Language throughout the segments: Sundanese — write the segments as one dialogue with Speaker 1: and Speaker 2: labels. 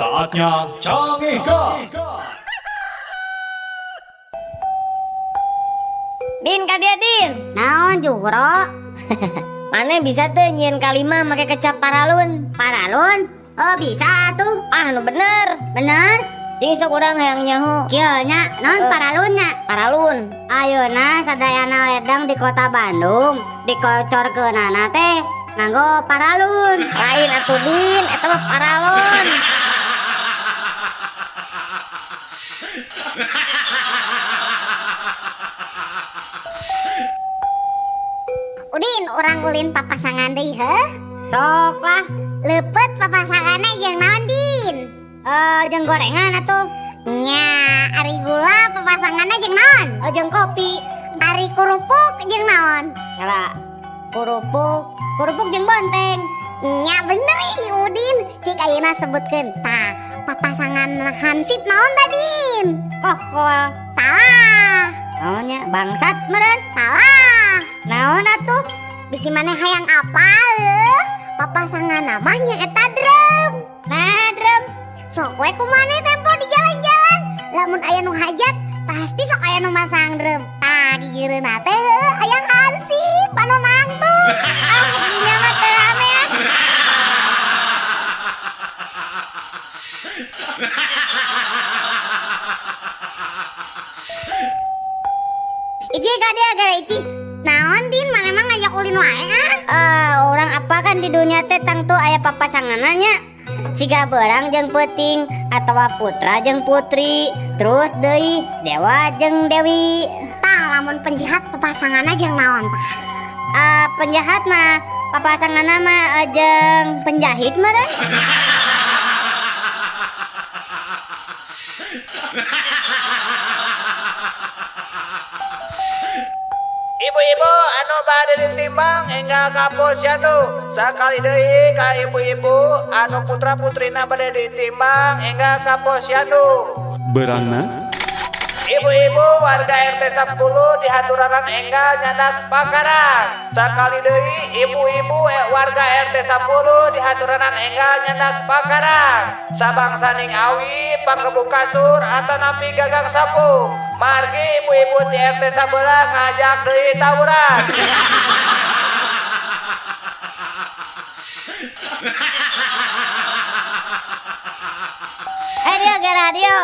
Speaker 1: Saatnya Cangehgar.
Speaker 2: Din ka dieu Din.
Speaker 3: Naon Juhro?
Speaker 2: Maneh bisa teu nyieun kalima make kecap paralun?
Speaker 3: Paralun? Oh bisa tuh.
Speaker 2: Ah nu bener.
Speaker 3: Bener?
Speaker 2: Cing sok urang hayang nyaho.
Speaker 3: Kieu nya, naon paralun nya?
Speaker 2: Paralun.
Speaker 3: Ayeuna sadayana ledeng di kota Bandung dikocorkeunana teh nganggo paralun.
Speaker 2: Lain atuh Din, eta mah paralon.
Speaker 4: Udin, urang ulin papasangan deui heuh.
Speaker 3: Sok lah.
Speaker 4: Leupeut papasanganna jeung naon Din?
Speaker 3: Jeung gorengan atuh.
Speaker 4: Nya, ari gula papasanganna jeung naon?
Speaker 3: Jeung kopi.
Speaker 4: Ari kerupuk jeung naon?
Speaker 3: Kala kerupuk, kerupuk jeung bonteng.
Speaker 4: Nya bener ih Udin, cik ayeuna sebutkeun. Tah, papasangan hansip naon tadin?
Speaker 3: Kokol.
Speaker 4: Salah.
Speaker 3: Naonnya bangsat meureun?
Speaker 4: Salah.
Speaker 3: Naon atuh?
Speaker 4: Bisi maneh hayang apal heuh? Papasangan namanya eta drum.
Speaker 3: Nah, drum.
Speaker 4: Sok we ku maneh tempo di jalan-jalan. Lamun aya nu hajat, pasti sok aya nu masang drum. Tah, gigireunna teh heuh aya hansip anu nangtung.
Speaker 3: Ah, dinya mah teu rame ah.
Speaker 4: Ici ka dieu gara Ici. Naon Din, maneh mah ngajak ulin wae ah?
Speaker 3: Urang apa kan di dunia teh tangtu aya papasanganna nya. Siga beurang jeung peuting atawa putra jeung putri, terus deui dewa jeung dewi.
Speaker 4: Tah lamun penjahat papasanganna jeung naon tah?
Speaker 3: Penjahat mah papasanganna mah jeung penjahit meureun.
Speaker 5: Ibu-ibu anu bade ditimbang enggal ka posyandu. Sakali deui ka ibu-ibu anu putra-putrina bade ditimbang enggal ka posyandu.
Speaker 1: Berangna?
Speaker 5: Ibu-ibu warga RT 10 dihaturanan enggal nyandak pakarang. Sakali deui ibu-ibu warga RT 10 dihaturanan enggal nyandak pakarang. Sabangsaning awi panggebuk kasur atanapi gagang sapu. Margi ibu-ibu di RT sabelah ngajak deui tawuran.
Speaker 3: Dia ge radio.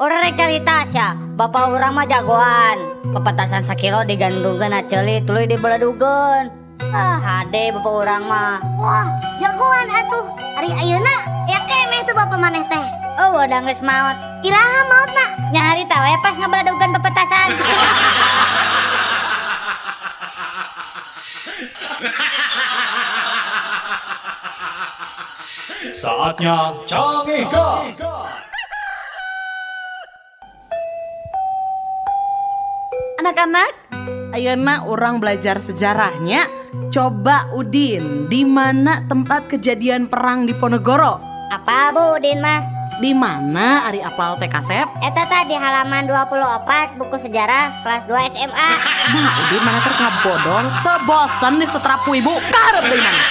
Speaker 3: Urang rek carita sia, bapak urang mah jagoan. Pepetasan sakilo digantungkeun na ceuli tuluy dibeledugeun. Ah, hade bapak urang mah.
Speaker 4: Wah, jagoan atuh. Ari ayeuna ya keneh tuh bapak maneh teh.
Speaker 3: Oh, udah geus maot.
Speaker 4: Iraha maotna?
Speaker 3: Nya harita we pas ngebeledugeun pepetasan.
Speaker 1: Saatnya Cangehgar.
Speaker 6: Anak-anak, ayeuna urang belajar sejarahnya. Coba Udin, di mana tempat kejadian perang Diponegoro?
Speaker 3: Apa Bu Udin mah?
Speaker 6: Di mana ari apal teh kasep?
Speaker 3: Eta tadi halaman 24 buku sejarah kelas 2 SMA.
Speaker 6: Nah, Udin mana ter ngabodor, teu bosen disetrap ku ibu, karep deui mana?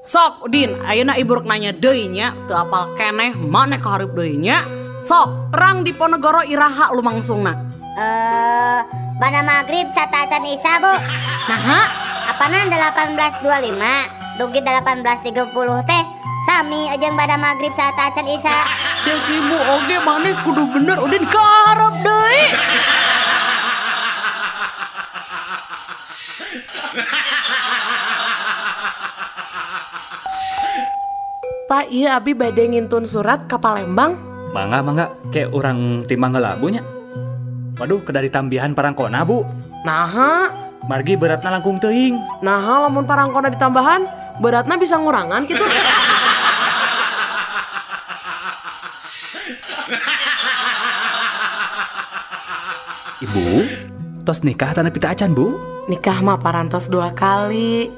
Speaker 6: Sok Udin, ayeuna ibu rek nanya deui nya, teu apal keneh maneh kahareup deui nya. Sok, perang Diponegoro iraha lumangsungna?
Speaker 3: Bana maghrib sateuacan Isya, Bu.
Speaker 6: Naha?
Speaker 3: Apana 1825 dugi 1830 teh sami jeung bada maghrib sateuacan Isya.
Speaker 6: Cek ibu oge maneh kudu bener Udin kahareup deui.
Speaker 7: Pak, iya abi bade ngintun surat ka Palembang.
Speaker 8: Mangga mangga, kayak urang timbang heula Bu nya. Waduh, kedah ditambihan parangkona Bu.
Speaker 7: Naha?
Speaker 8: Margi beratna langkung teuing.
Speaker 7: Naha lamun parangkona ditambahan, beratna bisa ngurangan gitu.
Speaker 8: Ibu, tos nikah tanah pita acan Bu?
Speaker 7: Nikah mah parantos 2 kali.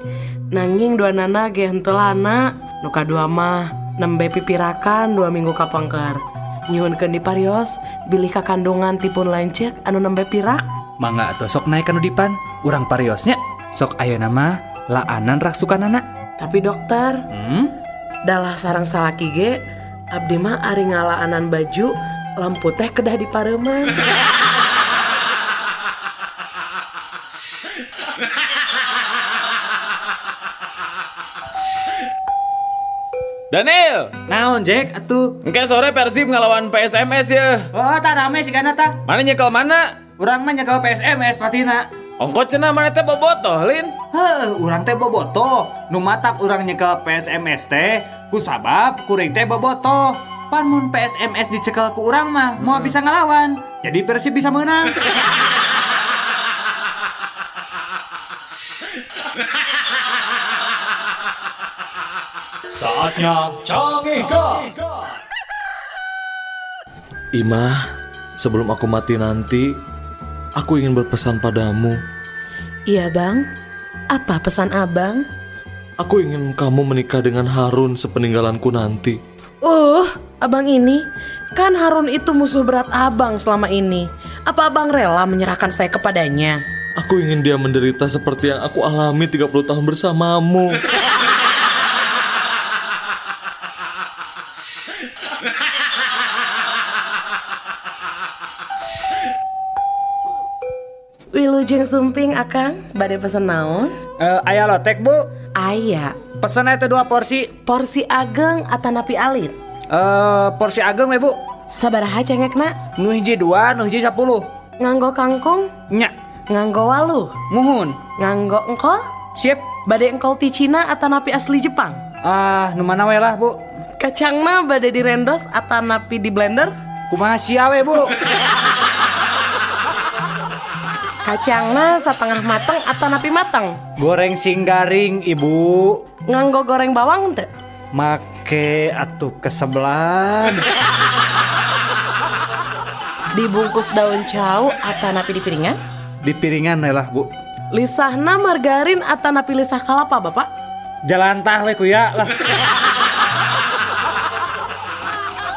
Speaker 7: Nanging dua nana ge henteu lana. Nu kadua mah nembe pipirakan 2 minggu kapengker. Nyuhunkeun di parios bilih kakandungan tipun lanceuk anu nembe pirak.
Speaker 8: Mangga atuh sok naik kanu dipan, urang pariosnya. Sok ayeuna mah laanan raksukanana.
Speaker 7: Tapi dokter, dalah sarang salaki ge abdi mah ari ngalaanan baju lampu teh kedah dipareuman.
Speaker 9: Daniel,
Speaker 8: Naon Jack atuh?
Speaker 9: engke sore Persib ngelawan PSMS ya.
Speaker 8: Oh, tak rame sih kana tah.
Speaker 9: Mana nyekel mana?
Speaker 8: Urang mah nyekel PSMS patina.
Speaker 9: Ongko cenah mana teh bobotoh, Lin?
Speaker 8: Heuh, urang teh bobotoh. Nu matak urang nyekel PSMS teh ku sabab kuring teh bobotoh. Pan mun PSMS dicekel ku urang mah moal bisa ngelawan. Jadi Persib bisa menang.
Speaker 1: Saatnya Cangehgar.
Speaker 10: Imah, sebelum aku mati nanti, aku ingin berpesan padamu.
Speaker 7: Iya bang, apa pesan abang?
Speaker 10: Aku ingin kamu menikah dengan Harun sepeninggalanku nanti.
Speaker 7: Abang ini, kan Harun itu musuh berat abang selama ini. Apa abang rela menyerahkan saya kepadanya?
Speaker 10: Aku ingin dia menderita seperti yang aku alami 30 tahun bersamamu.
Speaker 7: Wilujeng sumping akang, bade pesen naon?
Speaker 8: Aya lotek, Bu.
Speaker 7: Aya.
Speaker 8: Pesen eta 2 porsi.
Speaker 7: Porsi ageng atanapi alit?
Speaker 8: Porsi ageng we, Bu.
Speaker 7: Sabaraha cengekna?
Speaker 8: Nu hiji 2, nu hiji 10.
Speaker 7: Nganggo kangkung?
Speaker 8: Nya.
Speaker 7: Nganggo waluh?
Speaker 8: Muhun.
Speaker 7: Nganggo engkol?
Speaker 8: Sip.
Speaker 7: Bade engkol ti Cina atanapi asli Jepang?
Speaker 8: Ah, nu mana we lah, Bu.
Speaker 7: Kacangna bade direndos atanapi di blender?
Speaker 8: Kumaha sia we, Bu?
Speaker 7: Kacangna setengah mateng atanapi mateng?
Speaker 8: Goreng sing garing, Ibu.
Speaker 7: Nganggo goreng bawang teu?
Speaker 8: Make atuh kesebelan.
Speaker 7: Dibungkus daun cau atanapi di piringan?
Speaker 8: Di piringan we lah, Bu.
Speaker 7: Lisahna margarin atanapi lisah kalapa, Bapak?
Speaker 8: Jalantah we kuya lah.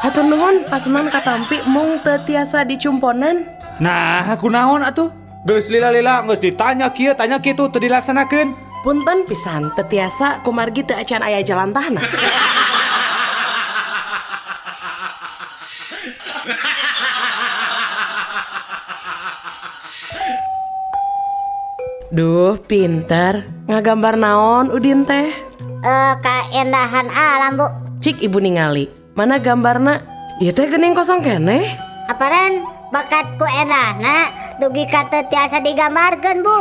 Speaker 7: Hatur nuhun pasenan katampi mung teu tiasa dicumponan.
Speaker 8: Nah, kunaon atuh? Geus lila-lila geus ditanya kieu tanya kitu teu dilaksanakeun.
Speaker 7: Punten pisan teu tiasa kumargi teu acan aya jalantahna. Duh, pinter. Ngagambar naon Udin teh?
Speaker 4: Kaendahan alam, Bu.
Speaker 7: Cik ibu ningali. Mana gambarna? Ieu teh geuning kosong keneh.
Speaker 4: Aparan bakat ku endahna dugi ka teu tiasa digambarkeun, Bu.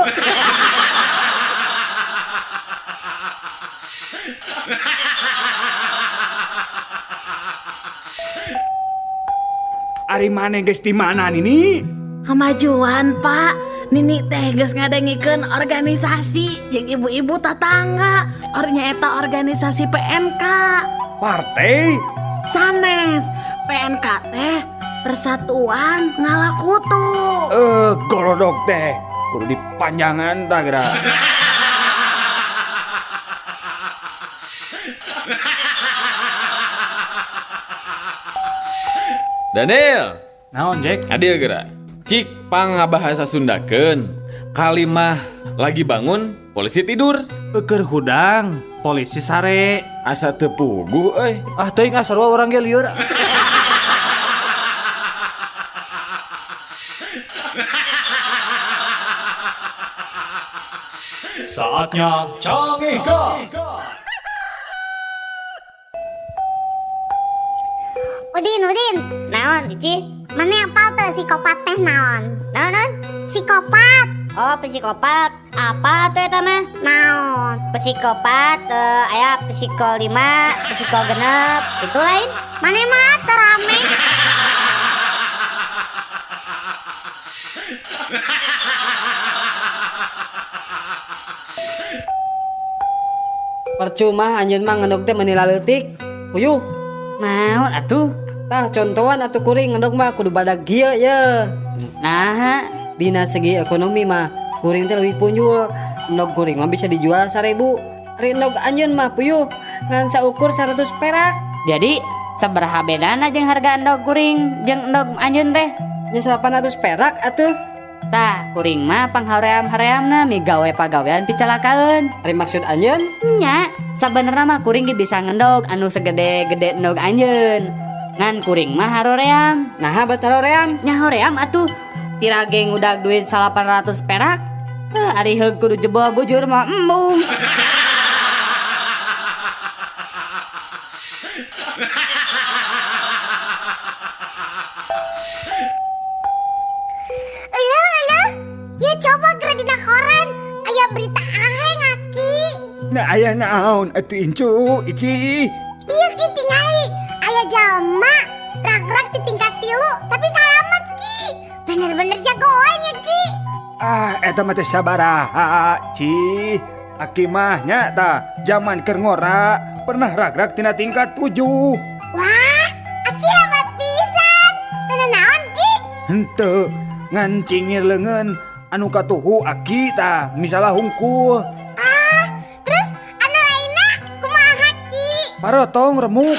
Speaker 8: Ari maneh geus di mana nini?
Speaker 6: Kemajuan, Pak. Nini teh geus ngadengikeun organisasi jeung ibu-ibu tatangga. Ornya eta organisasi PNK.
Speaker 8: Partai?
Speaker 6: Sanes. PNK teh Persatuan Ngalakutu.
Speaker 8: Golodok teh kudu dipanjangan tah geura.
Speaker 9: Daniel.
Speaker 8: Naon, Jack?
Speaker 9: Adil geura. Cik pangabahasa Sundakeun. Kalimah lagi bangun, polisi tidur.
Speaker 8: Eukeun hudang, polisi sare.
Speaker 9: Asa teu puguh euy.
Speaker 8: Ah teuing ah sarua urang ge lieur.
Speaker 1: Saatnya Cangehgar.
Speaker 4: Udin, Udin.
Speaker 2: Naon, Ici?
Speaker 4: Mana apal teu psikopat teh naon?
Speaker 2: Naon, naon?
Speaker 4: Psikopat.
Speaker 2: Oh, psikopat. Apa tuh eta mah?
Speaker 4: Naon?
Speaker 2: Psikopat, aya psiko 5, psiko 6, itu lain.
Speaker 4: Mana mah teu rame.
Speaker 11: Percuma anjeun mah ngendog teh meuni laleutik. Puyuh.
Speaker 3: Naon atuh?
Speaker 11: Tah contohan atuh kuring ngendog mah kudu badag kieu ye.
Speaker 3: Naha?
Speaker 11: Dina segi ekonomi mah kuring teh leuwih punjul. Endog kuring mah bisa dijual 1000. Ari endog anjeun mah puyuh ngan saukur 100 perak.
Speaker 3: Jadi sabaraha bedana jeung harga endog kuring jeung endog anjeun teh?
Speaker 11: Nya 800 perak atuh.
Speaker 3: Tah, kuring mah panghaream-hareamna migawe pagawean picalakaeun.
Speaker 11: Ari maksud anjeun?
Speaker 3: Nya, sabenerna mah kuring ge bisa ngendog anu segede-gede endog anjeun. Ngan kuring mah haroream.
Speaker 11: Naha bet haroream?
Speaker 3: Nya hoream atuh. Pira ge ngudag duit 800 perak. Ari heug kudu jebol bujur mah embung.
Speaker 4: Euleuh euleuh. Ye coba geura dina koran aya berita aheng aki.
Speaker 12: Nah aya naon atuh incu ici.
Speaker 4: Ieu ki tingali aya jalma rag-rag ti tingkat 3 tapi salamet ki. Bener-bener jagoan nya ki.
Speaker 12: Ah eta mah teh sabaraha ci. Aki mah nya tah jaman keur ngora pernah rag-rag tina tingkat 7.
Speaker 4: Wah, aki hebat pisan. Teu naon ki?
Speaker 12: Henteu ngan cingir leungeun anu katuhu aki tah misalnya hungkul.
Speaker 4: Ah, terus anu lainna kumaha ki?
Speaker 12: Parotong remuk.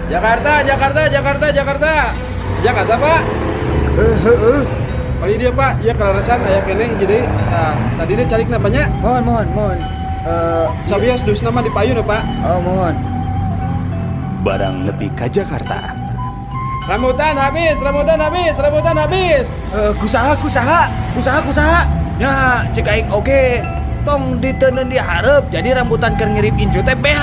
Speaker 13: Jakarta, Jakarta, Jakarta, Jakarta. Jakarta, Pak.
Speaker 12: Heeh.
Speaker 13: Kali dia, Pak. Ya kelarasan aya keneh jadi. Nah, tadi dia calik napanya?
Speaker 12: Mohon, mohon, mohon.
Speaker 13: Sabios dusna mah di payun, Pak.
Speaker 12: Oh, mohon. Barang nepi ka Jakarta.
Speaker 13: Rambutan habis, rambutan habis, rambutan habis.
Speaker 12: Kusaha, kusaha, kusaha, kusaha. Nya, cek aing oge. Tong diteundeun dihareup jadi rambutan keur ngirip incu teh beak.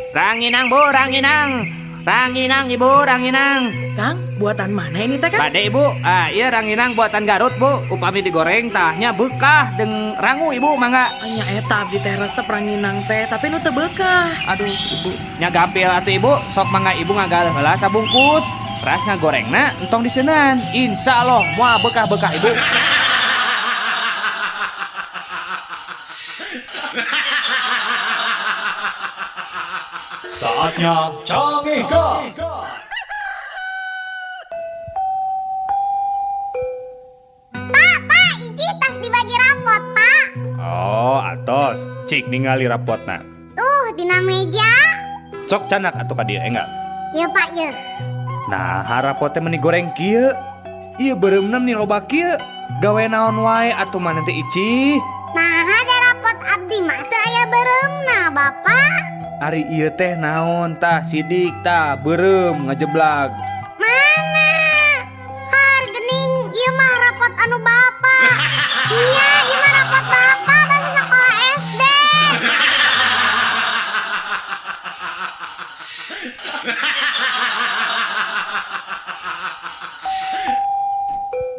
Speaker 5: Ranginang bu, ranginang. Ranginang ibu, ranginang.
Speaker 7: Kang, buatan mana ini teh Kang?
Speaker 5: Bade ibu, ah iya ranginang buatan Garut bu. Upami digoreng tahnya bekah deng rangu ibu mangga.
Speaker 7: Nya eta abdi teh resep ranginang teh, tapi nu teu bekah.
Speaker 5: Aduh ibu, nya gampil atuh ibu, sok mangga ibu ngagaleuh heula sabungkus. Ras ngagorengna entong diseunan. Insya Allah moal bekah-bekah ibu.
Speaker 1: Saatnya Cangehgar.
Speaker 4: Pak, Pak, Ici tas dibagi rapot, Pak.
Speaker 12: Oh, atos. Cik ningali rapotna.
Speaker 4: Tuh, dina meja.
Speaker 12: Cok canak atuh ka dieu enggak?
Speaker 4: Ya, Pak, ya.
Speaker 12: Nah, rapotnya meni goreng kieu. Ieu beureumna meni loba kieu. Gawe naon wae atuh maneh teh Ici?
Speaker 4: Nah, ada rapot abdi mah teu aya beureumna, Bapak.
Speaker 12: Ari ieu teh naon tah sidik tah beureum ngajeblag.
Speaker 4: Mana? Har gening ieu mah rapot anu Bapak. Nya, ieu mah rapot Bapak basa sekolah SD.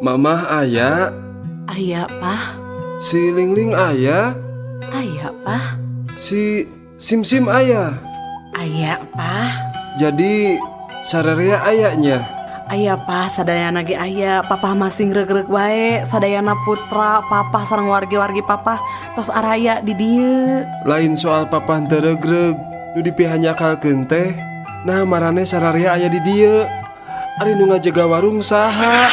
Speaker 13: Mamah aya.
Speaker 7: Aya, Pak.
Speaker 13: Si Lingling aya.
Speaker 7: Aya, Pak.
Speaker 13: Si Sim-sim aya.
Speaker 7: Aya, Pak.
Speaker 13: Jadi sararea ayanya.
Speaker 7: Aya, Pak, sadayana ge aya. Papa masih ngeregreg wae, sadayana putra, papa sareng wargi-wargi papa tos araya di dieu.
Speaker 13: Lain soal papa henteu regreg, nu dipihanyakalkeun teh. Nah, marane sararea aya di dieu. Ari nu ngajaga warung saha?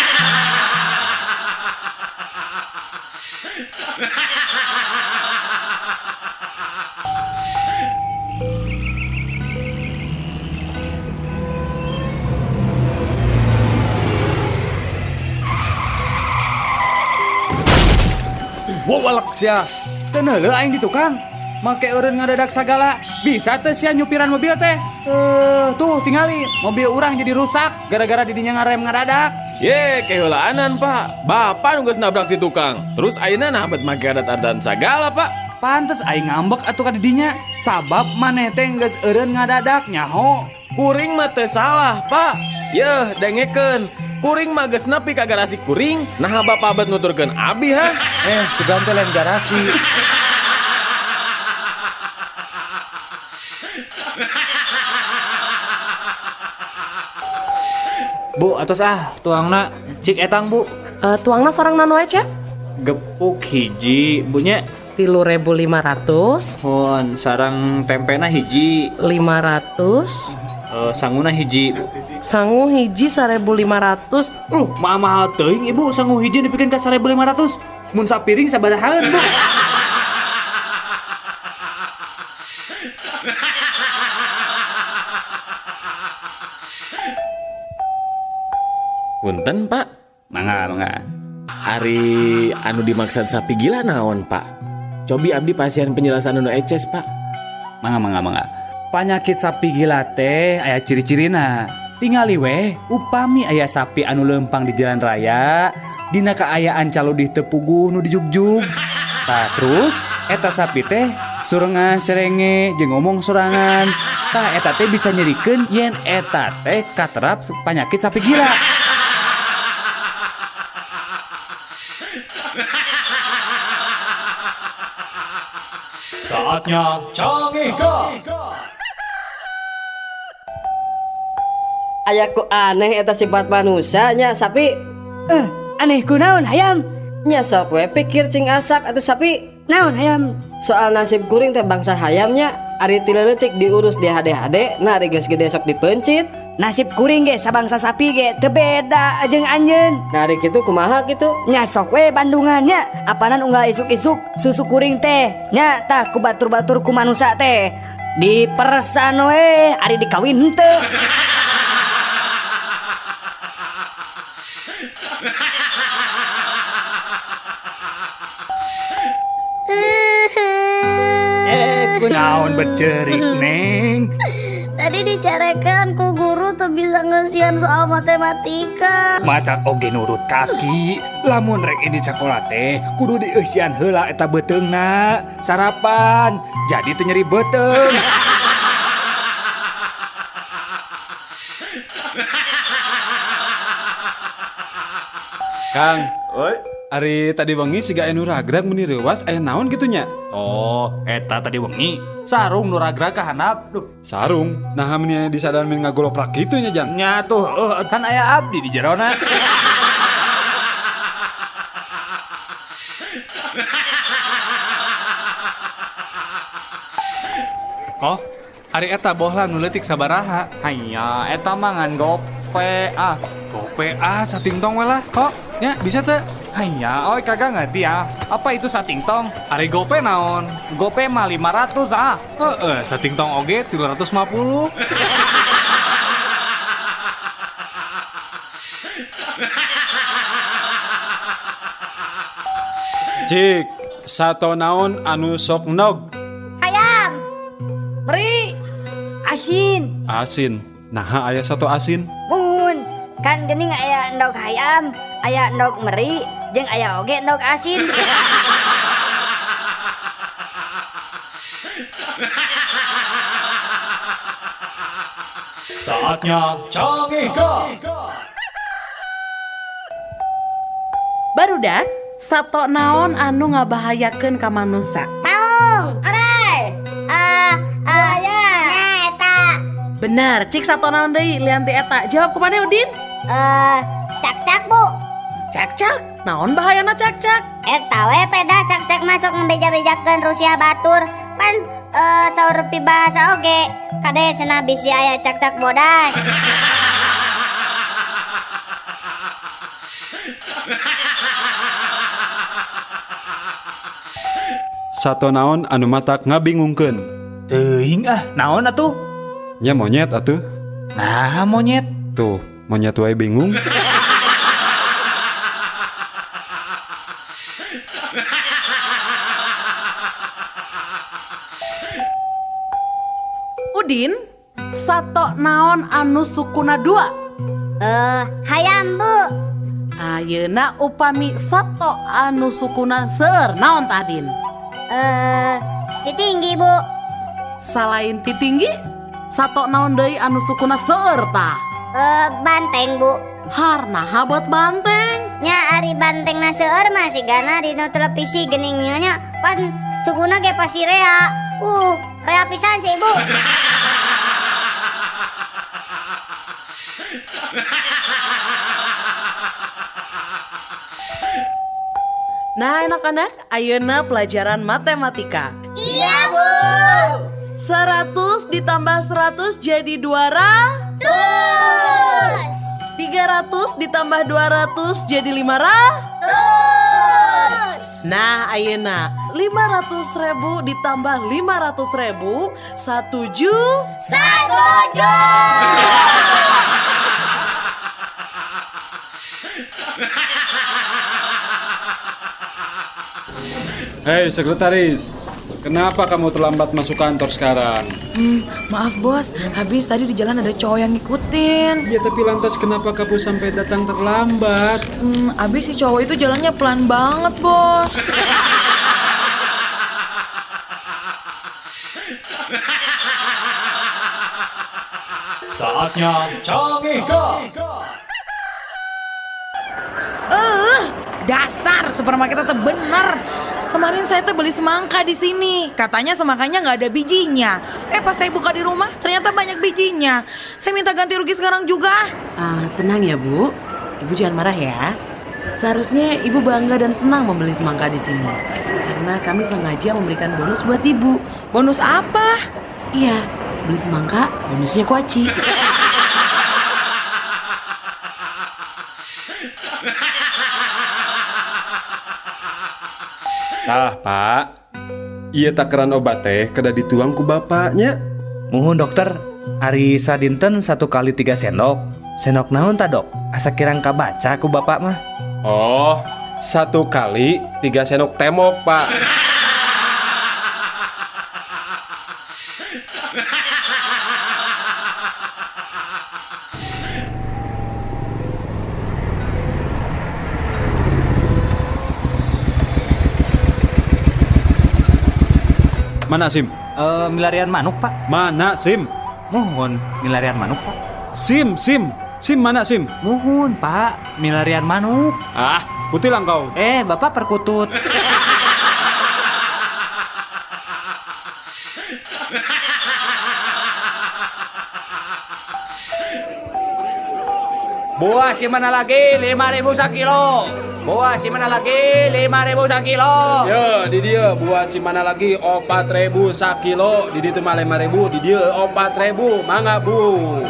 Speaker 8: Wawalak sia. Teu neuleuh aing di tukang. Make eureun ngadadak sagala. Bisa teu sia nyupiran mobil teh? Tuh tingali mobil urang jadi rusak gara-gara didinya ngarem ngadadak.
Speaker 9: Ye, keheulaanan, Pak. Bapak nu geus nabrak di tukang. Terus ayeuna nah bet make adat-adatan sagala, Pak.
Speaker 8: Pantes aing ngambek atuh ka didinya. Sabab maneh teh geus eureun ngadadak nyaho.
Speaker 9: Kuring mah teu salah, Pak. Yeuh, dengekeun. Kuring mah geus nepi ka garasi kuring, naha bapak bet nuturkeun abi ha?
Speaker 12: Sugan teh lain garasi.
Speaker 8: Bu, atos ah, tuangna cik etang, Bu.
Speaker 7: Tuangna sareng naon wae, Cep?
Speaker 8: Gepuk hiji, Bu nya.
Speaker 7: 3.500.
Speaker 8: Hon, sareng tempena hiji.
Speaker 7: 500.
Speaker 8: Sanguna hiji.
Speaker 7: Sangu hiji 1.500.
Speaker 8: Mahal teuing ibu sangu hiji nepikeun ka 1.500. Mun sapiring sabarahaeun, Bu?
Speaker 9: Punten, Pak.
Speaker 12: Mangga, mangga.
Speaker 9: Ari anu dimaksud sapi gila naon, Pak? Cobi abdi pasihan penjelasan anu eces, Pak.
Speaker 8: Mangga, mangga, mangga. Panyakit sapi gila teh aya ciri-cirina. Tingali weh, upami aya sapi anu lempang di jalan raya, dina kaayaan caludih teu puguh nu dijugjug. Tah terus eta sapi teh surengan serenge jeung ngomong sorangan. Tah eta teh bisa nyerikeun yen eta teh katerap panyakit sapi gila.
Speaker 1: Saatnya Cangehgar.
Speaker 11: Aya ku aneh eta sifat manusia nya sapi.
Speaker 3: Aneh kunaon hayam?
Speaker 11: Nya sok we pikir cing asak atuh sapi.
Speaker 3: Naon hayam?
Speaker 11: Soal nasib kuring teh bangsa hayamnya ari ti leutik diurus di hade-hade, nah ari geus gede sok dipencit.
Speaker 3: Nasib kuring ge sabangsa sapi ge teu beda jeung anjeun.
Speaker 11: Nah ari kitu kumaha kitu?
Speaker 3: Nya sok we bandungannya, apanan unggal isuk-isuk susu kuring teh nya tah ku batur-batur ku manusa teh. Dipersan we ari dikawin henteu.
Speaker 12: Naon becerik, Neng?
Speaker 4: Tadi dicarekan ku guru tuh bisa ngesian soal matematika.
Speaker 12: Mata oge nurut kaki. Lamun rek ini sekolah teh kudu dieusian heula eta beuteungna. Sarapan jadi teu nyeri beuteung.
Speaker 13: Kang, oi, ari tadi wengi siga anu ragrag meni reuwas aya naon kitu nya?
Speaker 8: Oh, eta tadi wengi sarung nu ragrag ka handap. Duh,
Speaker 13: sarung. Nah, meni disadan min ngagoloprak kitu nya, Jang.
Speaker 8: Nya tuh, kan aya abdi di jerona.
Speaker 14: Koh, ari eta bohlam nu leutik sabaraha?
Speaker 8: Hanya eta mah ngan gope ah.
Speaker 14: Gope ah satingtong we lah, kok. Nya bisa teu?
Speaker 8: Hanya, oi kagak ngerti ya. Apa itu satingtong?
Speaker 14: Ari gope naon?
Speaker 8: Gope mah 500 ah.
Speaker 14: Heeh, satingtong oge 350.
Speaker 13: Cik, sato naon anu sok nog?
Speaker 4: Hayam.
Speaker 3: Meri. Asin.
Speaker 13: Asin. Naha aya sato asin?
Speaker 3: Mun, kan geuning aya endog hayam, aya endog meri, jeung aya oge endog asin.
Speaker 1: Saatnya Cangehgar.
Speaker 7: Barudak, sato naon anu ngabahayakeun ka manusa?
Speaker 4: Maung, orai. Buaya. Nah, eta.
Speaker 7: Bener, cik sato naon deui lian ti eta. Jawab kumaha Udin?
Speaker 4: Cak-cak, Bu.
Speaker 7: Cak-cak? Naon bahayana cak-cak?
Speaker 4: Eta we peda cak-cak masuk ngebeja-bejakeun Rusia batur. Pan saur pibahasa oge. Kade cenah bisi aya cak-cak bodas.
Speaker 13: Sato naon anu matak ngabingungkeun?
Speaker 8: Teuing ah, naon atuh?
Speaker 13: Nya monyet atuh.
Speaker 8: Nah, monyet.
Speaker 13: Tuh, monyet wae bingung.
Speaker 7: Udin, sato naon anu sukuna dua?
Speaker 4: Hayam, Bu.
Speaker 7: Ayeuna upami sato anu sukuna seueur naon tah, Din?
Speaker 4: Titinggi, Bu.
Speaker 7: Salain titinggi, sato naon deui anu sukuna seueur tah?
Speaker 4: Banteng, Bu.
Speaker 7: Harnaha buat banteng?
Speaker 4: Nya ari banteng na seueur mah sigana di nu televisi geuning nya pan sukuna ge pasti rea. Rea pisan sih, Bu.
Speaker 7: Nah, anak-anak, ayeuna pelajaran matematika.
Speaker 4: Iya, Bu.
Speaker 7: 100 ditambah 100 jadi 200. 300 ditambah 200 jadi 500. Nah, ayeuna 500.000 ditambah 500.000 1 juta.
Speaker 4: 1 juta.
Speaker 13: Hei sekretaris, kenapa kamu terlambat masuk kantor sekarang?
Speaker 15: Maaf bos, habis tadi di jalan ada cowok yang ngikutin.
Speaker 13: Ya tapi lantas kenapa kamu sampai datang terlambat?
Speaker 15: Habis si cowok itu jalannya pelan banget bos.
Speaker 1: Saatnya Cangehgar.
Speaker 15: Dasar supermarket itu bener. Kemarin saya tuh beli semangka di sini. Katanya semangkanya nggak ada bijinya. Pas saya buka di rumah ternyata banyak bijinya. Saya minta ganti rugi sekarang juga.
Speaker 7: Tenang ya Bu. Ibu jangan marah ya. Seharusnya Ibu bangga dan senang membeli semangka di sini. Karena kami sengaja memberikan bonus buat Ibu.
Speaker 15: Bonus apa?
Speaker 7: Iya, beli semangka, bonusnya kuaci.
Speaker 13: Tah, Pak. Iya takaran obat teh kada dituang ku bapaknya.
Speaker 8: Muhun dokter, ari sadinten 1 kali 3 sendok. Sendok naon ta dok? Asa kirang kabaca ku bapak mah.
Speaker 13: Oh, 1 kali 3 sendok temok, Pak. Mana SIM?
Speaker 8: Milarian manuk, Pak.
Speaker 13: Mana SIM?
Speaker 8: Muhun, milarian manuk, Pak.
Speaker 13: SIM, SIM. SIM mana SIM?
Speaker 8: Muhun, Pak. Milarian manuk.
Speaker 13: Ah, kutilang kau.
Speaker 8: Bapak perkutut.
Speaker 5: Buah si mana lagi? 5.000 sakilo. Buah si mana lagi? 5.000 sakilo.
Speaker 13: Yo, di dia buah si mana lagi? 4.000 sakilo. Di ditu mah 5.000, di dia 4.000. Mangga bu.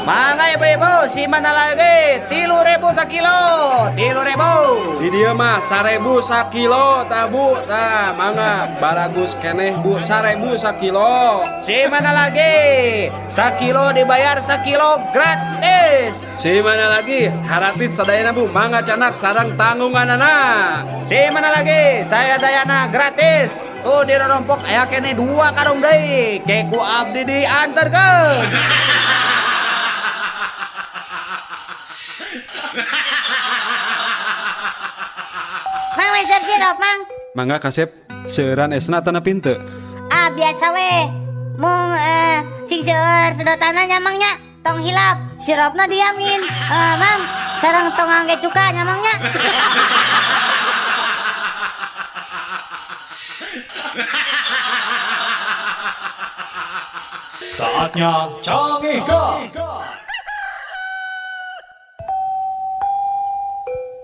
Speaker 5: Mangga ibu-ibu, si mana lagi? 3.000 sakilo. 3.000.
Speaker 13: Di dia mah 1.000 sakilo, tah bu, tah mangga baragus keneh bu, 1.000 sakilo.
Speaker 5: Si mana lagi? Sakilo dibayar sakilo gratis.
Speaker 13: Si mana lagi? Haratis sadayana bu, mangga canak sarang tanggunganana.
Speaker 5: Si mana lagi? Saya Dayana gratis. Tuh di rompok aya kene 2 karung deui. Ke ku abdi diantarkeun.
Speaker 2: Mang meser sirup, Mang.
Speaker 13: Mangga kasep, seueuran esna tanah pinte.
Speaker 2: Ah, biasa we. Mung sing seueur sedotanna nya Mang nya. Tong hilap, sirupna diamin. Mang, sareng tong angge cuka nya Mang nya.
Speaker 1: Saatnya Cangehgar.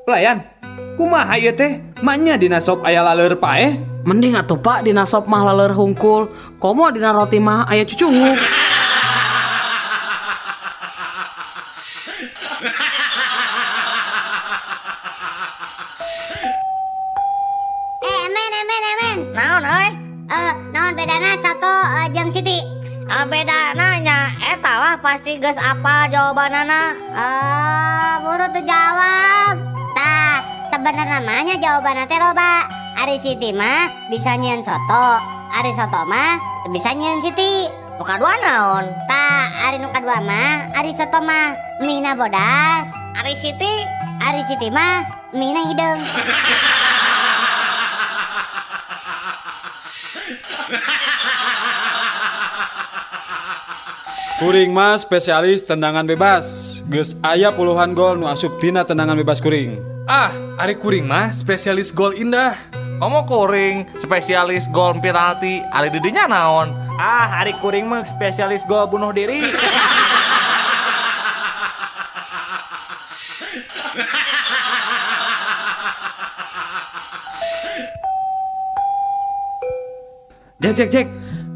Speaker 8: Pelayan, kumaha ieu teh? Maknya dina sop aya laleur paeh?
Speaker 6: Mending atuh Pak dina sop mah laleur hungkul, komo dina roti mah aya cucunguk.
Speaker 2: Emen. Naon euy? Naon bedana soto jeung Siti? Bedana nya eta lah pasti geus apa jawabanana.
Speaker 4: Buru tuh jawab. Tah, sebenarnya mah jawabanna teh loba. Ari Siti mah bisa nyieun soto, ari soto mah bisa nyieun Siti.
Speaker 2: Nu kadua naon?
Speaker 4: Tah, ari nu kadua mah ari soto mah mie na bodas.
Speaker 2: Ari Siti?
Speaker 4: Ari Siti mah mie na hideung.
Speaker 13: Kuring mah spesialis tendangan bebas. Geus aya puluhan gol nu asup tina tendangan bebas kuring.
Speaker 14: Ah, ari kuring mah spesialis gol indah.
Speaker 5: Komo kuring spesialis gol penalti, ari didinya naon?
Speaker 8: Ah, ari kuring mah spesialis gol bunuh diri.
Speaker 12: Jack, Jack.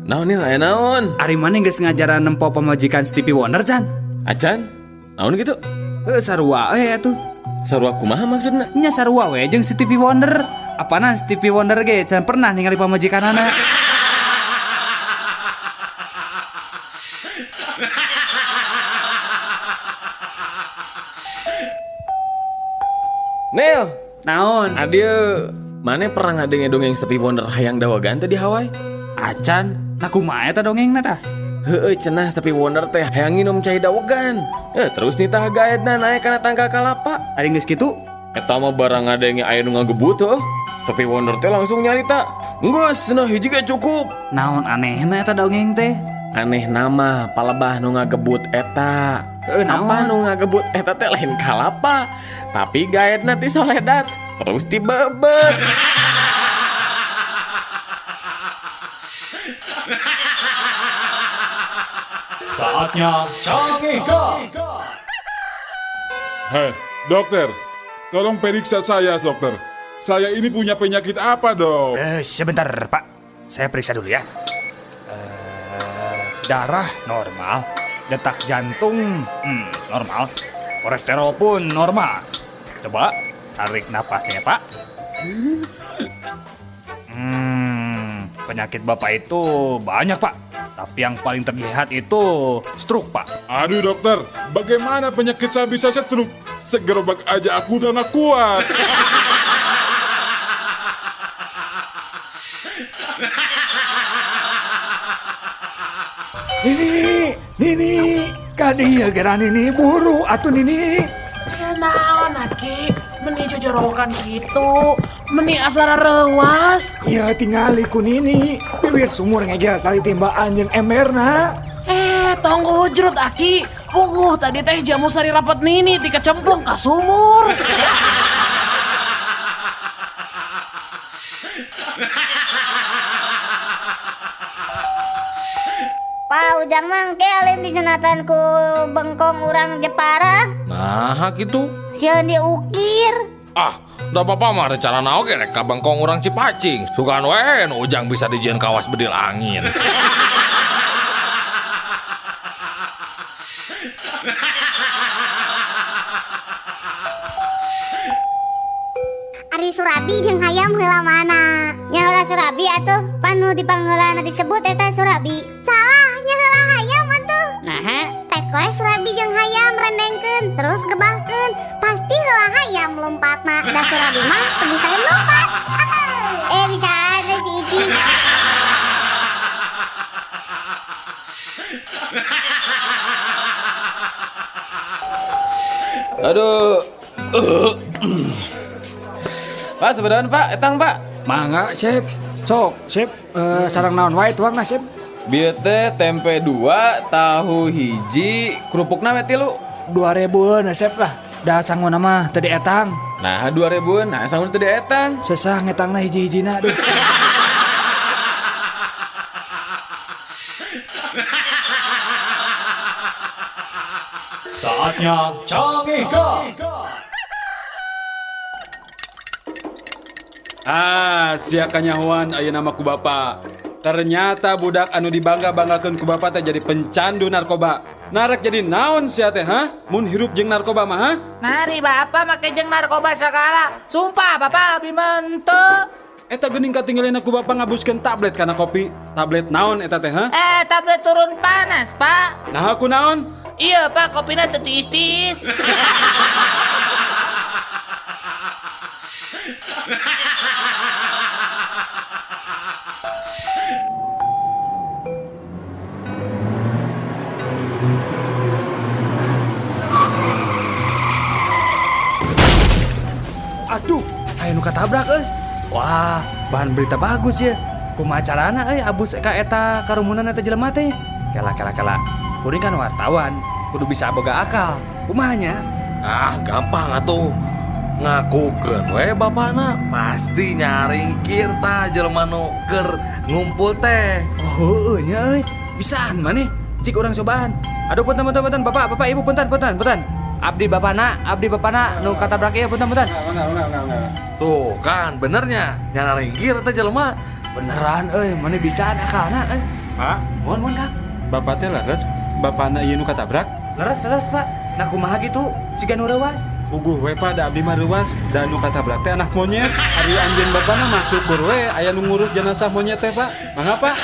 Speaker 9: Naon nih, aya naon?
Speaker 12: Ari maneh geus ngajaran nempo pamajikan Stevie Wonder, Chan?
Speaker 9: Acan? Naon gitu?
Speaker 8: Heuh sarua we atuh.
Speaker 9: Sarua kumaha maksudna?
Speaker 8: Nya sarua we jeung Stevie Wonder. Apana Stevie Wonder ge can pernah ningali pamajikanana.
Speaker 9: Nel,
Speaker 8: naon?
Speaker 9: Adieu. Mane pernah ngadenge dongeng Stevie Wonder hayang dawagan teh di Hawaii?
Speaker 8: Acan, nah kumaha eta dongengna tah?
Speaker 9: Heueuh cenah Stevie Wonder teh hayang nginum cai dawegan. Terus nitah gaedna naek kana tangkal kalapa.
Speaker 8: Ari geus kitu?
Speaker 9: Eta mah barang ngadenge aya nu ngagebut heuh. Stevie Wonder teh langsung nyarita, "Geus cenah hiji ge cukup."
Speaker 8: Naon anehna eta dongeng teh?
Speaker 9: Aneh nama palebah nu ngagebut eta. Apa nu ngagebut eta teh lain kalapa, tapi gaedna ti soledat terus tibebet.
Speaker 1: Saatnya Cangehgar.
Speaker 16: Hei, dokter, tolong periksa saya, dokter. Saya ini punya penyakit apa, dok?
Speaker 12: Sebentar, Pak. Saya periksa dulu ya. Darah normal, detak jantung normal, kolesterol pun normal. Coba tarik napasnya, Pak. Penyakit Bapak itu banyak, Pak. Tapi yang paling terlihat itu stroke, Pak.
Speaker 16: Aduh, dokter, bagaimana penyakit saya bisa stroke? Segerobak aja aku udah nggak kuat.
Speaker 12: Nini, Nini, kadieu geura Nini buru atuh Nini.
Speaker 7: Naon aki, meni jojorowokan kitu, meni asara reuas.
Speaker 12: Ieu tingali ku Nini, bibir sumur ngegel tali timbaan jeung emberna.
Speaker 7: Tong hujrut aki, puguh tadi teh jamu sari rapat Nini dikecemplung ka sumur.
Speaker 2: Pak Ujang mah engke alim disunatan ku bengkong urang Jepara.
Speaker 10: Nah, kitu.
Speaker 2: Sieun diukir.
Speaker 10: Ah, da bapak mah rencana oge rek ka bengkong urang Cipacing. Sugan we nu Ujang bisa dijieun kawas bedil angin.
Speaker 4: Ari Surabi jeung hayam heula mana?
Speaker 2: Nya heula Surabi atuh, pan nu dipangheulana disebut eta Surabi.
Speaker 4: Salah, nya heula hayam atuh.
Speaker 2: Naha?
Speaker 4: Pek we Surabi jeung hayam rendengkeun terus gebahkeun. Pasti heula hayam lompatna, da Surabi mah teu bisa lompat.
Speaker 2: Bisaan teh si Ici.
Speaker 9: Aduh. Pak, sebenarnya Pak, etang Pak.
Speaker 12: Mangga, Sip. Sok, Sip, sarang naon wae tuangna, Sip.
Speaker 9: Bieu teh tempe 2, tahu hiji, kerupukna we 3.
Speaker 12: 2000-eun Sip lah. Da sanguna mah teu dietang.
Speaker 9: Nah, 2000-eun, nah sanguna teu dietang.
Speaker 12: Sesah ngetangna hiji-hijina duh.
Speaker 1: Saatnya Cangehgar.
Speaker 14: Ah, sia kanyahoan ayeuna mah ku bapa. Ternyata budak anu dibangga-banggakeun ku bapa teh jadi pencandu narkoba. Narek jadi naon sia teh, ha? Mun hirup jeung narkoba mah, ha?
Speaker 5: Nari bapak make jeung narkoba segala. Sumpah bapak abi mah henteu.
Speaker 14: Eta geuning katinggalina ku bapa ngabuskeun tablet kana kopi. Tablet naon eta teh, ha?
Speaker 5: Tablet turun panas, Pak.
Speaker 14: Nah, aku naon?
Speaker 5: Iya, Pak, kopina teu tiis-tiis.
Speaker 8: Aduh, aya nu katabrak euy. Wah, bahan berita bagus ya. Kumaha carana euy abus ka eta karumunan eta jelema teh? Kela kela kela. Kuring kan wartawan, kudu bisa boga akal. Kumaha nya?
Speaker 10: Ah, gampang atuh. Ngakukeun we bapana pasti nyaringkir tah jelema nu keur ngumpul teh.
Speaker 8: Oh, heueuh nya euy. Bisaan maneh. Cik urang cobaan. Aduh punten punten punten Bapak, Bapak Ibu punten punten punten. Abdi bapana nu katabrak ieu punten punten.
Speaker 10: Enggak. Tuh kan benernya nyaringkir teh jelema.
Speaker 8: Beneran euy, maneh bisaan akalna euy.
Speaker 14: Pak,
Speaker 8: mohon mohon Kang.
Speaker 14: Bapak teh leres, bapana ieu nu katabrak?
Speaker 8: Leres leres Pak. Nah kumaha gitu? Siga nu reuas.
Speaker 14: Puguh we Pak, da abdi mah reuas, da nu katabrak teh anak monyet. Ari anjeun bapana mah syukur we aya nu ngurus jenazah monyet teh, Pak. Mangga, Pak.